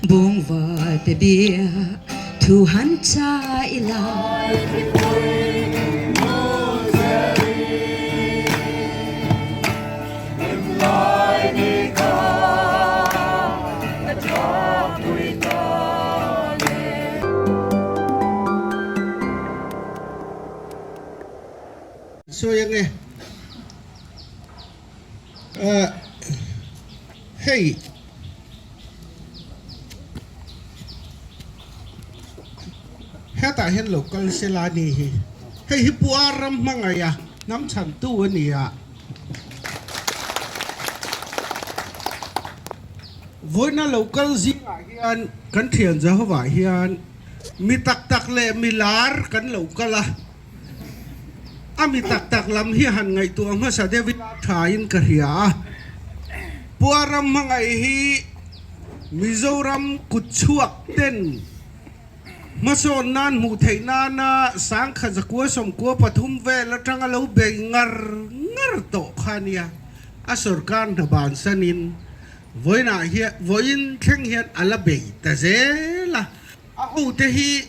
Bawngva te bia thu han cha ila. Sawi ange. Hei. Hetah hian lo kal sela a ni hi. Hei hi Pu Ar ram hmangaih a, hnam chhantu a ni a. Vawiina lo kal zingah hian kan thian Jehovah hian mi tak tak leh mi lar kan lo kal a. A mi tak tak lam hi han ngaihtuah hmasa deuh in thain ka hria a. Puaram hmangaih hi Mizoram kutchhuak ten hmasawn nan hmuh theih nana sangkhat zakua sawmkua pathum vel atanga lo bei ngar ngar tawh kha nia. A sorkar hna bansanin vawiinah hian vawiin thleng hian a la bei ta zel a. A hote hi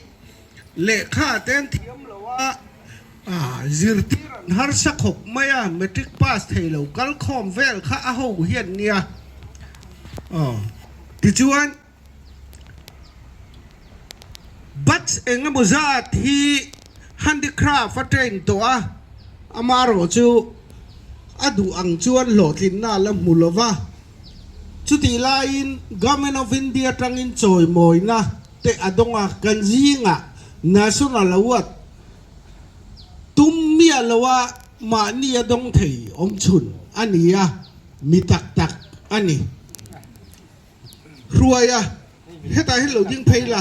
Lehkha te an thiam lo a, zirtir an harsa khawp mai a, matric pass thei lo kal khawm vel kha a ho hian nia. Tichuan, batch eng emaw zat hi handicraft a train tawh a, amaherawhchu a duh ang chuan hlawhtlinna a la hmu lo va. Chutih laiin Government of India atangin chawimawina te a dawng a, kan zingah National Award tum miah loa mahni a dawng thei awmchhun a ni a, mi tak tak a ni. Hruai a, hetah hian lo ding phei la,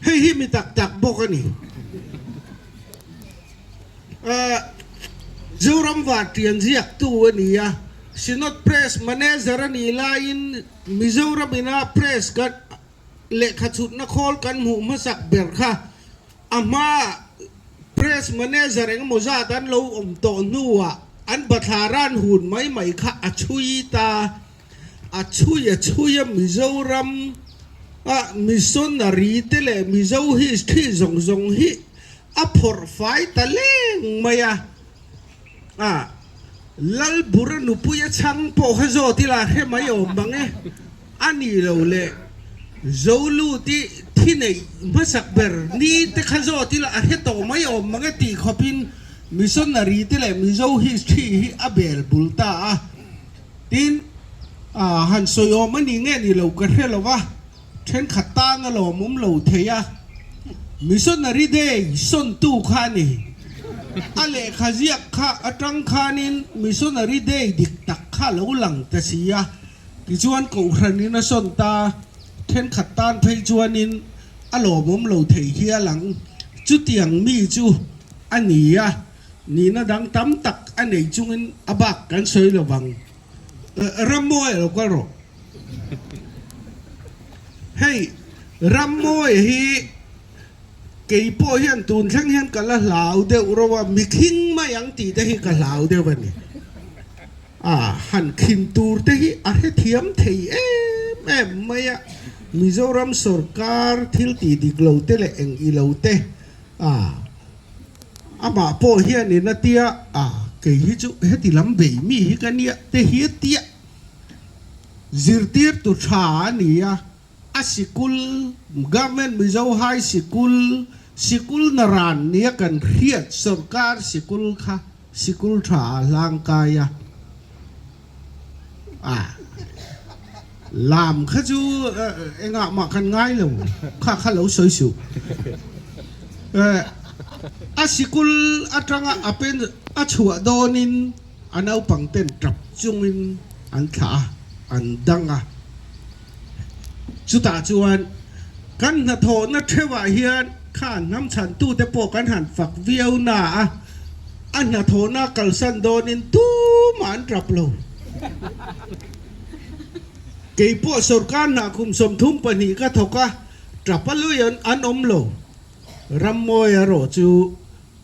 hei hi mi tak tak bawk a ni. Zoram Vartian ziaktu a ni a, Synod Press Manager a nih laiin Mizoram ina Press kan lehkha chhutna khawl kan hmuh hmasak ber kha a hmaah Press Manager engemaw zat an lo awm tawh hnuah an bathlar an hun mai mai kha a chhui ta. A chhui a chhui a Mizoram a missionary te leh Mizo history zawng zawng hi a phawrh fai ta leng mai a, a Lalbura nupui a chhang pawh kha zawt ila hre mai awm bang e, a ni lo le Zolu ti thi neih hmasak ber ni te kha zawt ila a hre tawh mai awm bang e tih khawpin missionary te leh Mizo history hi a bel bul ta a, tin a han sawi awm a ni nge ni lo ka hre lo va. Thenkhat tan a lawmawm lo thei a, Missionary Day sawntu kha a ni. A lehkha ziak kha atang khanin Missionary Day dik tak kha a lo lang ta si a, tichuan Kohhranin a sawn ta, thenkhat tan phei chuanin a lawmawm lo thei hial ang. Chutiang mi chu a ni a, nihna dang tam tak a nei chungin a bak kan sawi lo vang. Rammawi a lo kal rawh. Hei Rammawi hi kei pawh hian tun thleng hian ka la hlau deuh ro a, mi khing mai ang tih te hi ka hlau deuh a ni. A han khin tur te hi a hrethiam thei em em mai a, Mizoram sorkar thil tih dik lo te leh eng i lo te a amah pawh hianin a tia a kei hi chu heti lam bei mi hi ka nia te hi a tia. Zirtirtu tha a ni a, a sikul, Government Mizo High Sikul, sikul naran nia kan hriat sorkar sikul kha sikul tha a hlangkai a, a lam kha chu engah mah kan ngai lo, kha kha lo sawi suh. A sikul atanga a pen a chhuah dawnin A naupang ten tap chungin an thlah a, an dang a. Chutah chuan kan hnathawhna theuhah hian kha hnam chhantute pawh kan han fak viau na a, a hnathawhna kalsan dawnin tumah an tap lo. Kei pawh sorkar hna kum 32 ka thawk a, tap a lui an awm lo. Rammawi erawh chu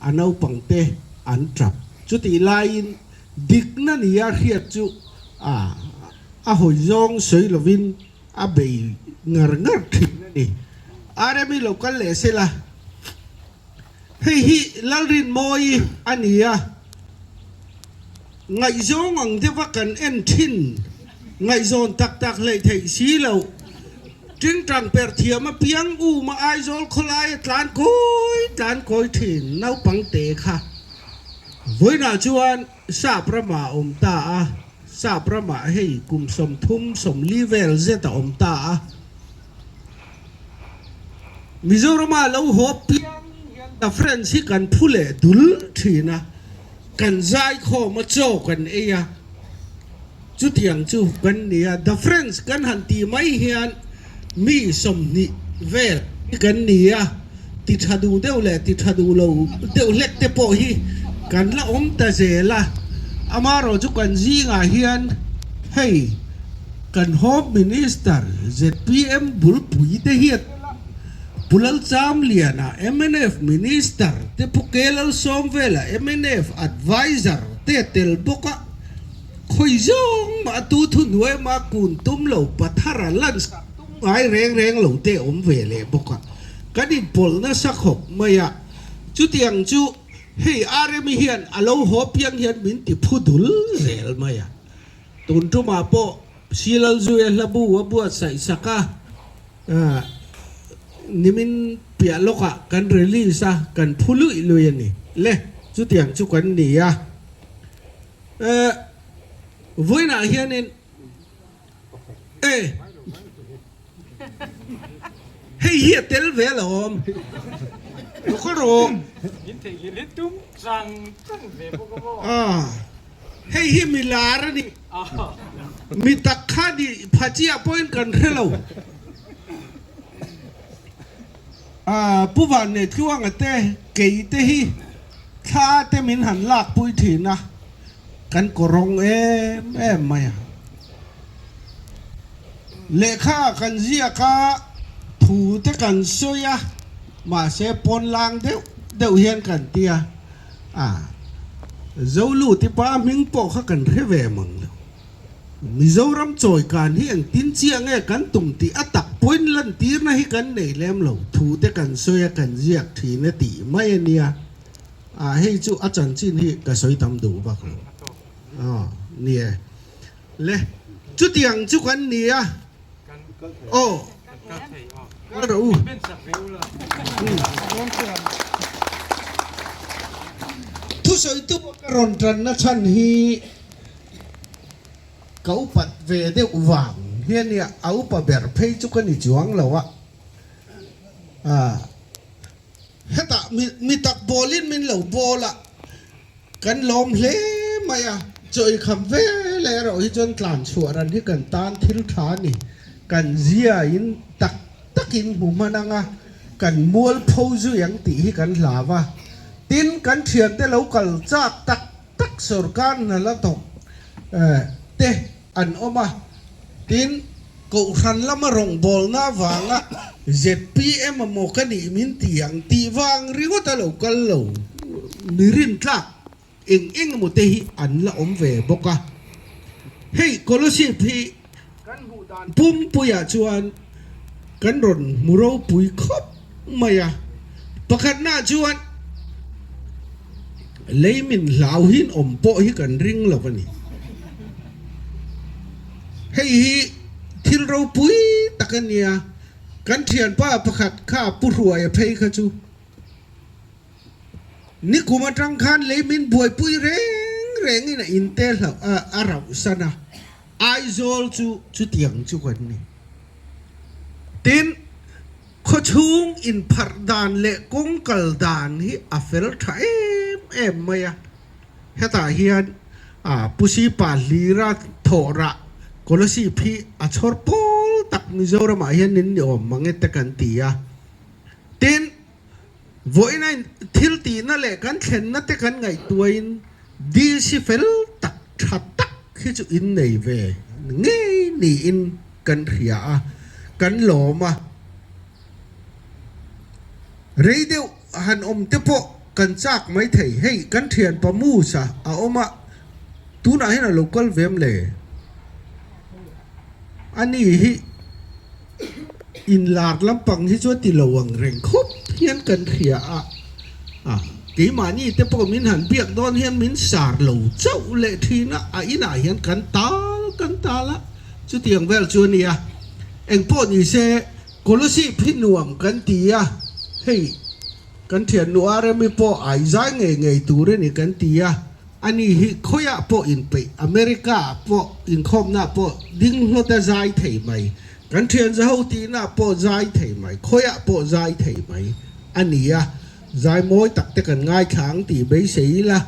A naupangte an tap. Chutih laiin dikna nia hriat chu a a hawi zawng sawi lovin A bei ngar ngar thin a ni. Rmi lo kal leh se la. Hei hi Lalrinmawi a ni a, ngaihzawng ang deuha kan en thin, ngaihzawn tak tak hleih theih si lo. Tingtang per thiam apiang um a Aizawl khawlai a tlan kawi tlan kawi thin naupang te kha. Vawiinah chuan Sap ramah a awm ta a, Sap ramah hei kum 30 40 vel zet a awm ta a. Mizorama lo haw piang hian The Friends hi kan phu leh dul thin a, kan zaikhawm a, chaw kan ei a, chutiang chu kan ni a. The Friends kan han tih mai hian mi 20 vel hi kan ni a, ti tha duh deuh leh ti tha duh lo deuh hlek te pawh hi kan la awm ta zel a. Amaherawhchu chu kan zingah hian hei kan Home Minister zpm bulpui te hi a tel a, Pu Lalchamliana mnf Minister te Pu Kelalsawmvela mnf Adviser te a tel bawk a. Khawi zawng mah tu thuhnuai mah kun tum lo pathara lansak tum ngai reng reng lo te awm ve leh bawk a, kan inpawlh nasa khawp mai a. Chutiang chu hei Rmi hian a lo haw piang hian min ti phu dul zel mai a. Tun tumah pawh Silalzuia hlabu a buatsaih sak a, nimin piah lawkah kan release a, kan phu luih luih a ni. Le, chutiang chu kan ni a. Eh, vawiinah hianin eh, hei hi a tel ve alawm, lo kal rawh. Min theihnghilh hi tum chang chang ve bawk a maw? Ah, hei hi mi lar a ni. Mi tak kha ni pha chiah pawhin kan hre lo. Ah, Pu Vannei Tluanga te, kei te hi Thla te min han lak pui thin a, kan kawrawng em em mai a. Lehkha kan ziak a, thu te kan sawi a, mahse pawn lang deuh deuh hian kan ti a, a Zoluti pa hming pawh kha kan hre ve mang lo. Mizoram chawikan hi engtin chiah nge kan tum tih a tak pawhin lantirna hi kan nei lem lo, thu te kan sawi a kan ziak thin e tih mai a nia. Ah hei chu a chanchin hi ka sawi tam duh vak lo. Aw ni e. Le chutiang chu kan ni a. Aw kal rawh u. Thusawitu ka rawn tanna chhan hi. Ka upat ve deuh vang hian nia a upa ber phei chu ka ni chuang lo a, ah hetah mi mi tak bawlin min lo bawl a, kan lawm hle mai a, chaw i kham ve leh erawh hi chuan tlan chhuah ran hi kan tan thil tha a ni, kan ziain tak takin hmu hman ang a, kan mualpho zui ang tih hi kan hlau a, tin kan thiante lo kal chak tak tak sorkar hna la thawk te an awm a, tin Kohhran lama rawngbawlna avanga zpm emaw ka nih min ti ang tih vang ringawt a lo kal lo mi rintlak eng eng emaw te hi an la awm ve bawk a. Hei Kolasib hi kan hmuh dan pumpuiah chuan kan rawn hmu ropui khawp mai a, pakhatnaah chuan lei min hlauhin awm pawh hi kan ring lo a ni. Hei hi thil ropui tak a nia, kan thianpa pakhat kha Pu Hruaia phei kha chu Nikum atang khan lei min buaipui reng rengin a inte hlauh a, a rauhsan a, Aizawl chu chutiang chu kan ni. Tin, khawchhung inpharh dan leh kawng kal dan hi a fel tha em em mai a, hetah hian Pusipa hlira thawhrah Kolasib hi a chhawr pawl tak Mizoramah hian in ni awm mang e te kan ti a. Tin, Vawiina thil tihna leh kan thlenna te kan ngaihtuahin dil si fel tak tha tak hi chu in nei ve ngei niin kan hria a, kan lawm a. Rei deuh han awm te pawh kan chak mai thei. Hei kan thianpa Musa a awm a, tunah hian a lo kal ve em le? A ni hi. Inlar lampang hi chu a ti lo ang reng khawp hian kan hria a, a keimahni te pawh min han biak dawn hian min sar lo chauh leh thin a, a inah hian kan tal kan tal a, chutiang vel chu a nia. Engpawh ni se Kolasib hi nuam kan ti a, hei kan thiannu Aremi pawh a izai ngei ngei tur a ni kan ti a, Ani hi khawiah pawh inpeih, America ah pawh inkhawmna ah pawh ding hlawt a zai thei mai, kan thian zaho tihna ah pawh zai thei mai, khawiah pawh zai thei mai a ni a, zai mawi tak te kan ngaithla ang tih beisei ila.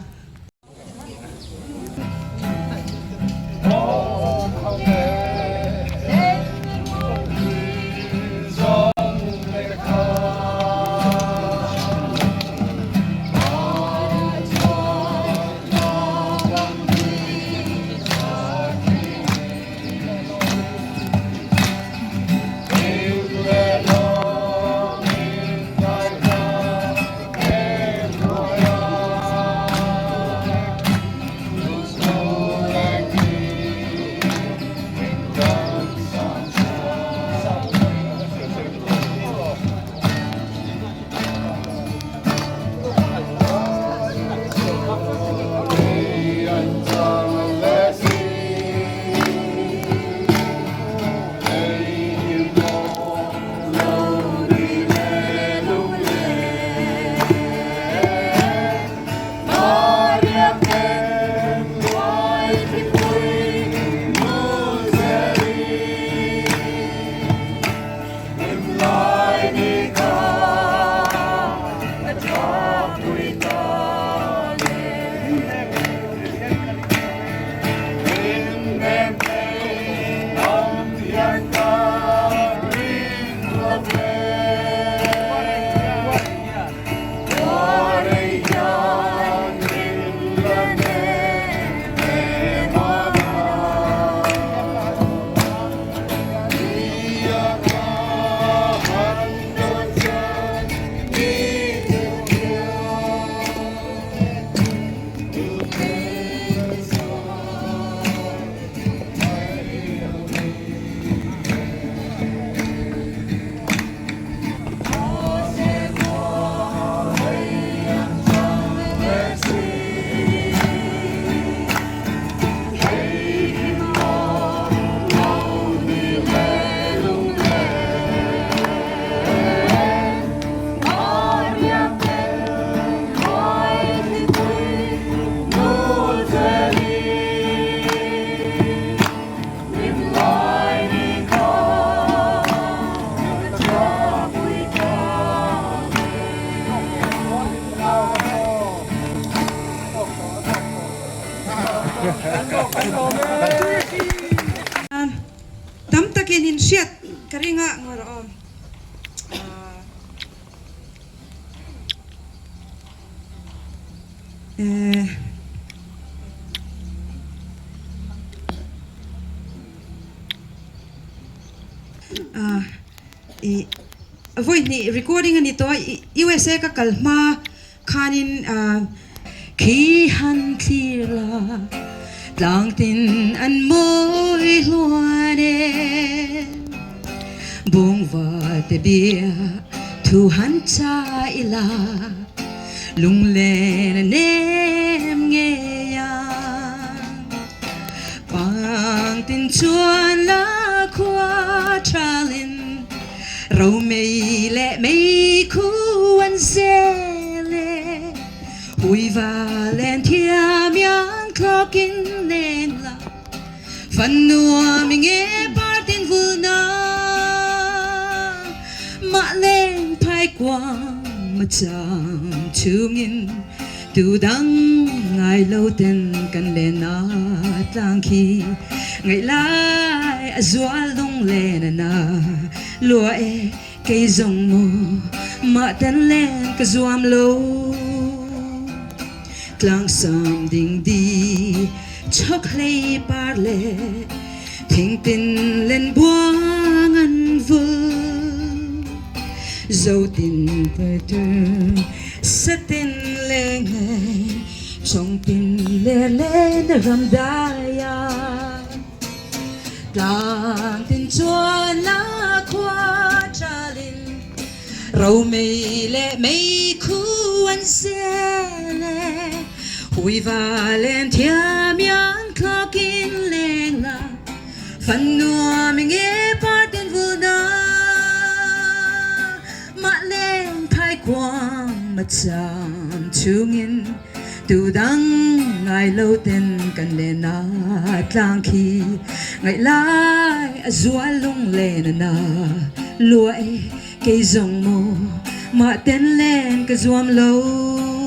Tam takin in hriat ka ring a ngawi rawh aw. Ih vawi hnih recording a ni tawh a USA ka kal hma khanin khi han thlir la tlang tin an mawi hluan e bawngva te bia thu han cha ila lunglen a nem ngei ang. Pang tin chuan la khua thalin ro mei leh mei khu an zel e. Hui va len thiam yang thlawkin nen la fan nuam i nge partin vul na mah leng phai kuang ma cham chungin Tu dang ngai lo ten kan len a tlang khi ngaih lai a zual lung len a na lua e kei zong maw mah ten len ka zuam lo tlangsam ding di chok hlei par le thingtin len buang an vul zotin peter Satin le ngei chawngtin le len ram dai ah tlang tin chuan la khua. Romei leh meikhu an zel e, Huiva len thiam iang thlawkin leng la, Fan nuam i nge partin vul na. Mah leng phai kuang ma cham chungin tu dang ngai lo ten kan len a tlang khi ngaih lai a zual lunglen a na lua e kei zong maw mah ten len ka zuam lo.